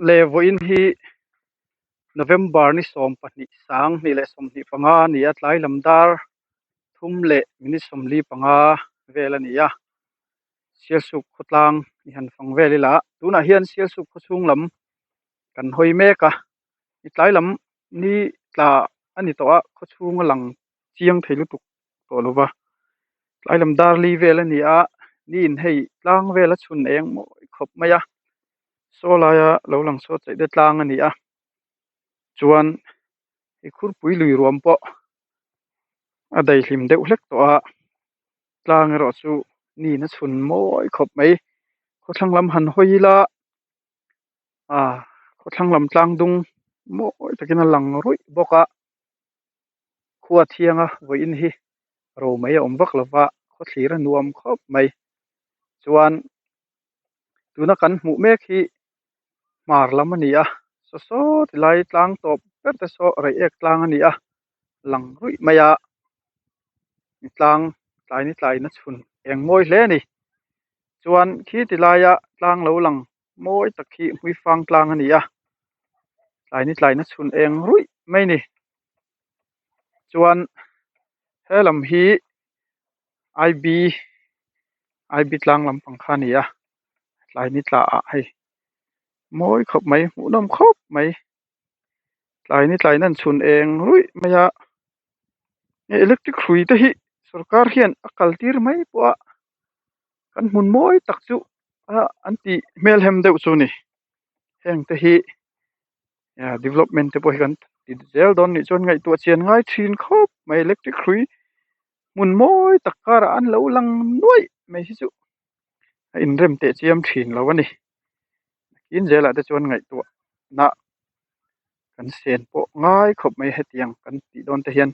Le vawiin hi November ni 12 2025 a ni a, tlai lam dar thum leh minute 45 vel a ni a, Sialsuk khawtlang i han fang vel ila tunah hian Sialsuk khawchhung lam kan hawi mek a, i tlai lam ni tla a ni tawh a, khawchhung a lang chiang thei lutuk tawh lo va, tlai lam dar li vel a ni a, ni in hei tlang vel a chhun eng mawi khawp mai a, saw laia lo lang saw chaih te tlang a ni a, chuan i khurpui lui ruam pawh a daihlim deuh hlek tawh a, tlang erawh chu ni in a chhun mawi khawp mai, khawthlang lam han hawi ila ah khawthlang lam tlang dung mawi takin a lang ruih bawk a. Khua thianga vawiin hi ro mai a awm vak lo va, khawthlir a nuam khawp mai. Chuan tuna kan hmuh mek hi hmar lam a ni a, saw saw ti lai tlang tawp ber te saw reiek tlang a ni a, lang ruih mai a, tlang tlai ni tlai na chhun eng mawi hle a ni. Chuan khi ti laia tlang lo lang mawi tak hi hmuifang tlang a ni a tlai ni tlai na chhun eng ruih mai a ni chuan he lam hi I_B I_B tlang lampang kha a ni a tlai ni tla ah hei mawi khawp mai hmuhnawm khawp mai tlai ni tlai na an chhun eng ruih mai a electric hrui te hi sorkar hian a kal tir mai pawh a kan hmun mawi tak chu ah an tih hmelhem deuh chu a ni heng te hi ah development te pawh hi kan ti zel dawn nih chuan ngaihtuah chian ngai thin khawp mai electric hrui hmun mawi tak karah an lo lang nuaih mai hi chu a inrem teh chiam thin lo a ni tin zelah te chuan ngaihtuah nah kan sen pawh ngai khawp mai hetiang kan tih dawn te hian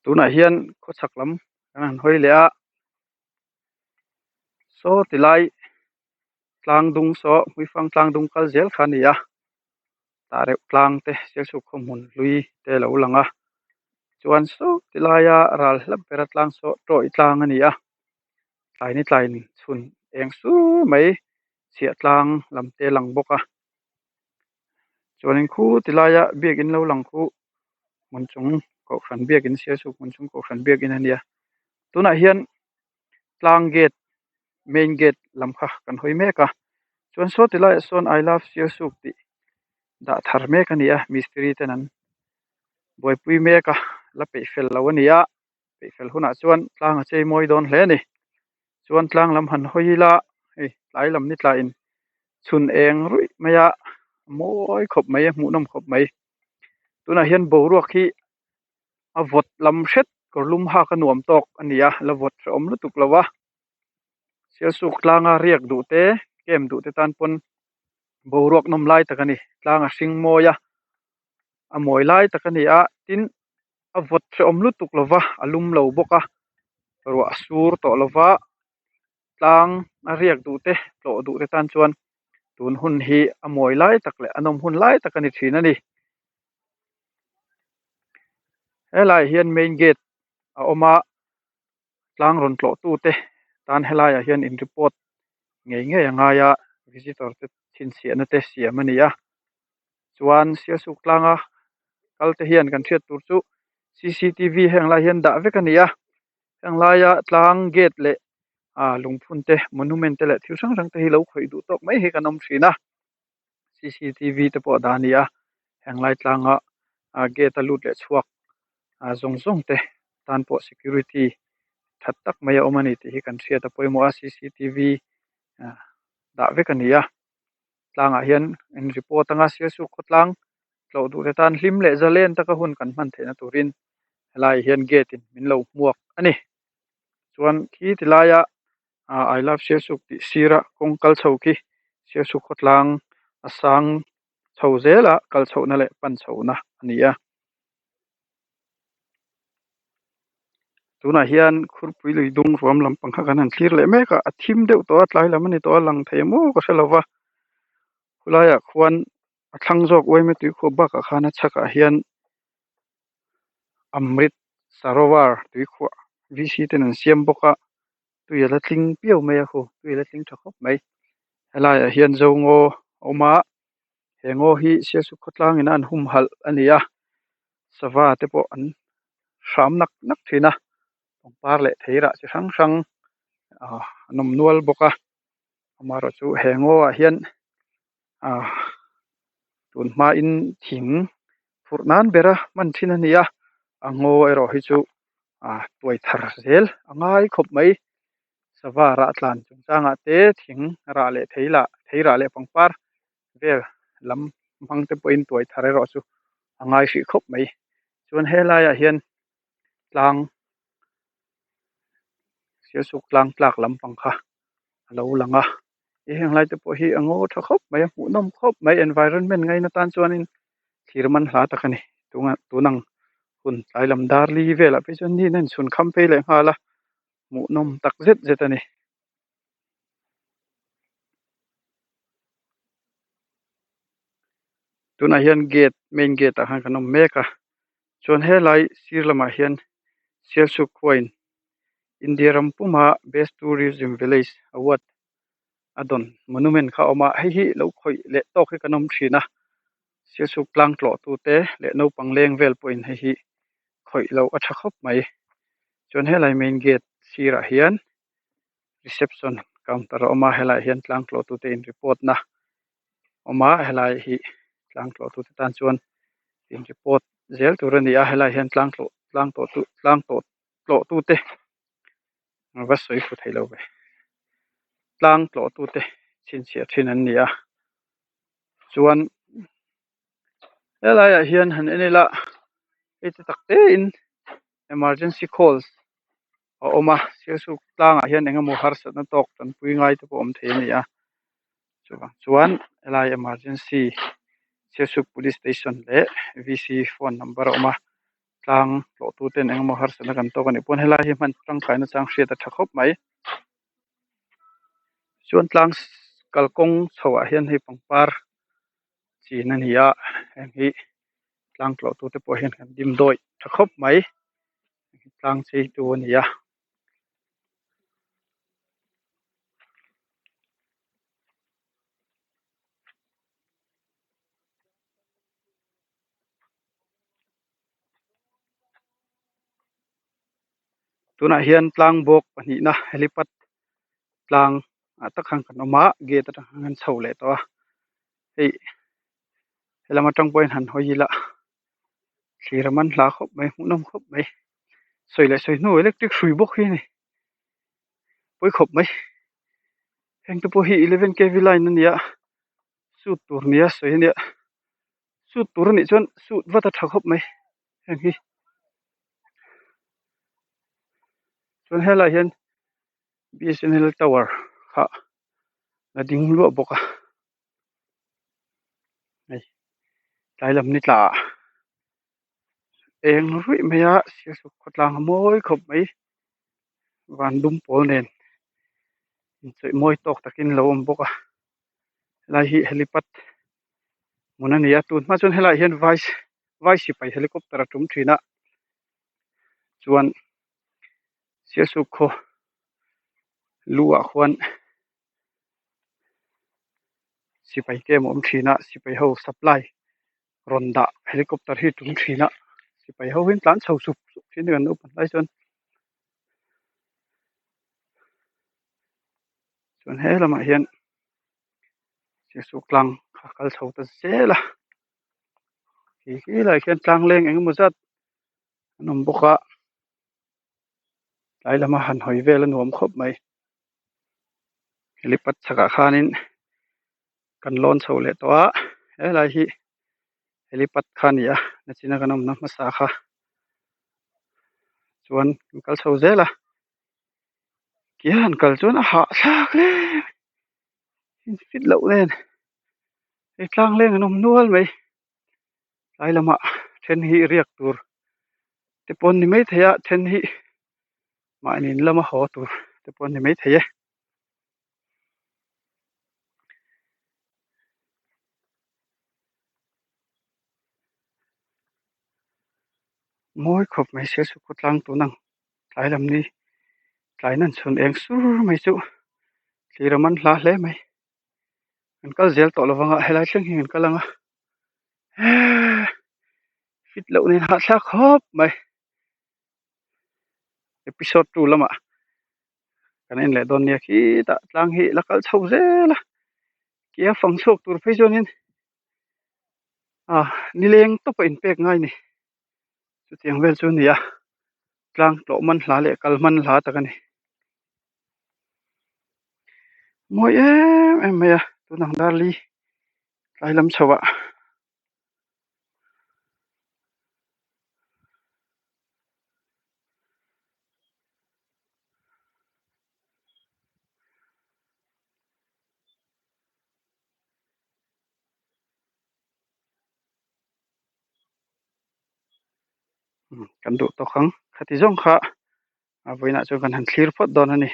tunah hian khawchhak lam kan han hawi leh a saw ti lai tlang dung saw hmuifang tlang dung kal zel kha a ni a tah reuh tlang te sialsuk khaw hmun hlui te a lo lang a chuan saw ti laia ral hla bera tlang saw tawih tlang a ni a tlai ni tlai chhun eng sur mai chhiah tlang lam te a lang bawk a chuanin khu ti laia biakin lo lang khu hmun chung kohhran biakin sialsuk hmun chung kohhran biakin a nia tunah hian tlang gate main gate lam kha kan hawi mek a chuan saw ti laiah sawn I love sialsuk tih dah thar mek a ni a mistiri ten an buaipui mek a la peih fel lo a ni a peih fel hunah chuan tlang a chei mawi dawn hle a ni chuan tlang lam han hawi ila hei tlai lam ni tlaiin chhun eng ruih mai a mawi khawp mai a hmuhnawm khawp mai tunah hian boruak hi a vawt lam hret kawr lum hak a nuam tawk a ni a la vawt hrehawm lutuk lo a sialsuk tlanga riak duh te camp duh te tan pawn boruak nawm lai tak a ni tlang a hring mawi a a mawi lai tak a ni a tin a vawt hrehawm lutuk lo va a lum lo bawk a ruah a sur tawh lo va tlang a riak duh te tlawh duh te tan chuan tun hun hi a mawi lai tak leh a nawm hun lai tak a ni thin a ni. Helaiah hian main gate a awm a tlang rawn tlawh tu te tan helaiah hian in report ngei ngei a ngai a visitor te chhinchhiahna te siam a ni a chuan sialsuk tlanga kal te hian kan hriat tur chu c c t v heng lai hian dah vek a ni a heng laia tlang gate leh ah lungphun te monument te leh thil hrang hrang te hi lo khawih duh tawk mai hi kan awm thin a. C_C_T_V te pawh a dah a ni a heng lai tlanga ah gate a lut leh chhuak ah zawng zawng te tan pawh security that tak mai a awm a ni tih hi kan hriat a pawimawh a c_c_t_v ah dah vek a ni a tlangah hian in report anga sialsuk khawtlang tlawh duh te tan hlim leh zalen taka hun kan hman theihna turin helaiah hian gate in min lo hmuak a ni chuan khi ti laia ah I love sialsuk tih sira kawng kal chho khi sialsuk khawtlang a sang chho zel a kal chhohna leh pan chhohna a ni a tunah hian khurpui lui dung ruam lampang kha kan han thlir leh mek a a thim deuh tawh a tlai lam a ni tawh a lang thei maw ka hre lo va khulaiah khuan a thlang zawk uaime tuikhuah bakah khan a chhakah hian Amrit Sarovar tuikhuah V_C ten an siam bawk a. Tui a la tling piau mai a khu tui a la tling tha khawp mai. Helaiah hian zo ngaw a awm a he ngaw hi sialsuk khawtlang in a an humhalh a ni a sava te pawh an hram nak nak thin a pangpar leh thei rah chi hrang hrang ah an awm nual bawk a amaherawh chu he ngaw ah hian ah tun hma in thing phurh nan bera hman thin a ni a a ngaw erawh hi chu ah tuai thar zel a ngai khawp mai sava rah tlan chung changah te thing rah leh thei lah thei rah leh pangpar vel lam hmang te pawhin tuai thar erawh chu a ngai hrih khawp mai chuan helaiah hian tlang sialsuk tlang tlak lampang kha a lo lang a heng lai te pawh hi a ngaw tha khawp mai a hmuhnawm khawp mai environment ngaina tan chuanin thlir man hla tak a ni tunah tun ang hun tlai lam dar li velah phei chuan ni in a inchhun kham phei leh nghal a hmuhnawm tak zet zet a ni. Tunah hian gate main gate ah khan kan awm mek a chuan helai sir lamah hian Sialsuk khuain India ram puma best tourism village award a dawn monument kha a awm a hei hi lo khawih leh tawk hi kan awm thin a Sialsuk tlang tlawh tu te leh naupang leng vel pawhin hei hi khawih loh a tha khawp mai chuan helai main gate sirah hian reception counter a awm a helaiah hian tlang tlawh tute in report na awm a helai hi tlang tlawh tute tan chuan in report zel tur a ni a helaiah hian tlang tlawh tlang tawh tu tlang tawh tlawh tute va sawi fu thei lo ve tlang tlawh tute chhinchhiah thin an ni a chuan helaiah hian han en ila hei te tak te in emergency calls a awm a sialsuk tlangah hian eng emaw harsatna tawk tanpui ngai te pawh a awm thei a ni a chuvang chuan helai emergency sialsuk police station leh v c phone number a awm a tlang tlawh tu ten eng emaw harsatna kan tawk a nih pawn helai hi hman tangkai na chang hriat a tha khawp mai chuan tlang kalkawng chho ah hian hei pangpar chin a ni a heng hi tlang tlawh tu te pawh hian kan dim dawih tha khawp mai. Tlang chei tu a ni a. Tunah hian tlang bawk pahnihna helipad tlang ah tak khan kan awm a gate atang khan kan chho leh tawh a hei helam atang pawhin han hawi ila. Thlir a man hla khawp mai hmuhnawm khawp mai sawi leh sawi hnu electric hrui bawk hi a ni pawi khawp mai heng te pawh hi eleven kv line a ni a suit tur nia sawi a nia suit tur a nih chuan suit vat a tha khawp mai heng hi chuan helaiah hian bsnl tower kha a ding luah bawk a. Hei tlai lam ni tla ah eng ruih mai a sialsuk khawtlang a mawi khawp mai van dum pawl nen inchawih mawi tawk takin a lo awm bawk a helai hi helipad hmun a ni a tun hma chuan helaiah hian vai vai sipai helicopter a tum thin a chuan sialsuk khaw lu ah khuan. Sipai te a awm thin a sipai ho supply rawn dah helicopter hi tum thin a sipai ho hi an tlan chho sup sup thin a kan naupan lai chuan chuan he lamah hian sialsuk tlang a kal chho ta zel a khi khilaiah khian tlang leng eng emaw zat an awm bawk a. Tlai lama han hawi vel a nuam khawp mai helipad chhakah khanin kan lawn chho leh tawh a helai hi helipad kha a ni a nachina kan awmna hmasa kha chuan kan kal chho zel a kia han kal chuan a hahthlak hle fit loh nen hei tlang leng an awm nual mai. Tlai lamah then hi riak tur te pawh an ni maithei a then hi mahni in lama haw tur te pawh an ni maithei e. Mawi khawp mai sialsuk khawtlang tun ang tlai lam ni tlai nan chhun eng sur mai chu thlir a man hla hle mai. Kan kal zel tawh lovang a helai thleng hi kan kal ang a eeee fit loh nen hahthlak khawp mai episode 2 lamah kan en leh dawn nia khitah tlang hi la kal chho zel a ke a fang chhuak tur phei chuanin ah nileng tawp a inpek ngai a ni chutiang vel chu a ni a tlang tlawh man hla leh kal man hla tak a ni. Mawi em em mai a tunang darli tlai lam chho ah. Kan duh tawk ang khati zawng kha a vawiinah chuan kan han thlir phawt dawn a ni.